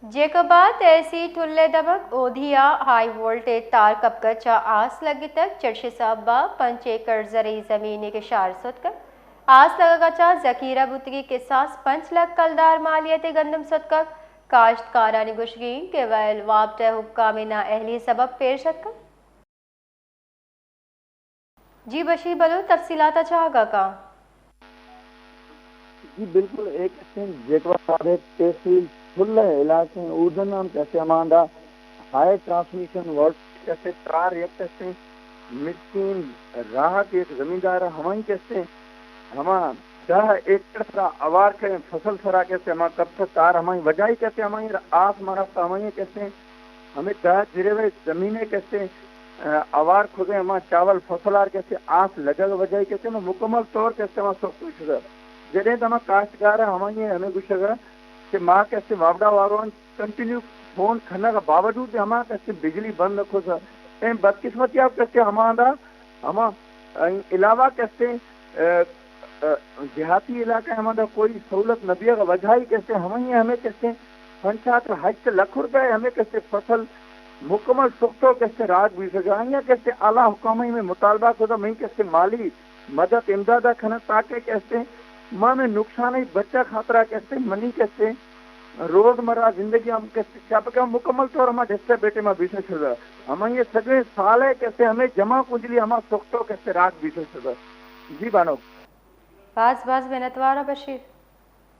جیکب ءَ تحصیل ٹلہ دمگ اودھی ءَ ہائی وولٹیج تار کپگ ءَ چہ آس لگتگ، چرشی سبب ءَ پنچ ایکڑ زرعی زمین ءِ کشار ستکگ۔ آس لگگ ءَ چہ ذخیرہ بوتگیں کساس پنچ لکھ کلدار مالیت ءِ گندم ستکگ۔ کاشتکارانی گوشگ اِنت کہ ویل وابٹ ءِ حکام ءِ نااہلی ءِ سبب پیر شتکگ۔ جی بشیر بلوچ تفصیلات ءَ چہ آگاہ کن۔ جی بالکل، اے کسیں جیکب ءَ تحصیل ٹلہ علاقہ ایں، اودن ہم کسے ہماندا ہائی ٹرانسمیشن وولٹیج کسے تار یک کسے مسکین راہ کہ یک زمیندار ہمائی کسے ہما دہ ایکڑ سرا اوار کئے فصل سرا کسے ہما کپت تار ہمائی وجائی کسے ہمائی آس مرفت ہمائی کسے ہمے دہ جریوے زمینے کسے، ا، اوار کھگے ہما چاول فصل آر کسے آس لگگ وجہ کسے ہما مکمل طور کسے ہما سکو شدہ۔ جدیں ہما کاشتکار ہمائی ہمے گوشگ کہ ما کسے وابڈا واروان کنٹینیو فون کھنگ باوجود ہما کسے بجلی بند کھوسا۔ ایں بدقسمتی آپ کسے ہما دا ہما علاوہ کسے، ا، ا، دیہاتی علاقہ ہماندا کوئی سہولت نہ بیگ وجہ ہی کسے ہمیں ہمیں کسے پنچات ہشت لکھ روپے ہمیں کسے فصل مکمل سختو کسے راگ بیسگا یا کسے اعلیٰ حکامہ میں مطالبہ کو میں کسے مالی مدد امدادہ کھنا تاکہ کسے ما میں نقصان ہی بچہ خاطرہ کسے منی کسے روزمرہ زندگی ہم کسے چپ کا مکمل طور ہما ڈسٹرب بیٹے ما بیسے شدہ۔ ہما یہ سگے سال ہے کسے ہمیں جمع کنجلی ہما سختو کسے راگ بیسے شدہ۔ جی بانو۔ باز باز منتوار بشیر۔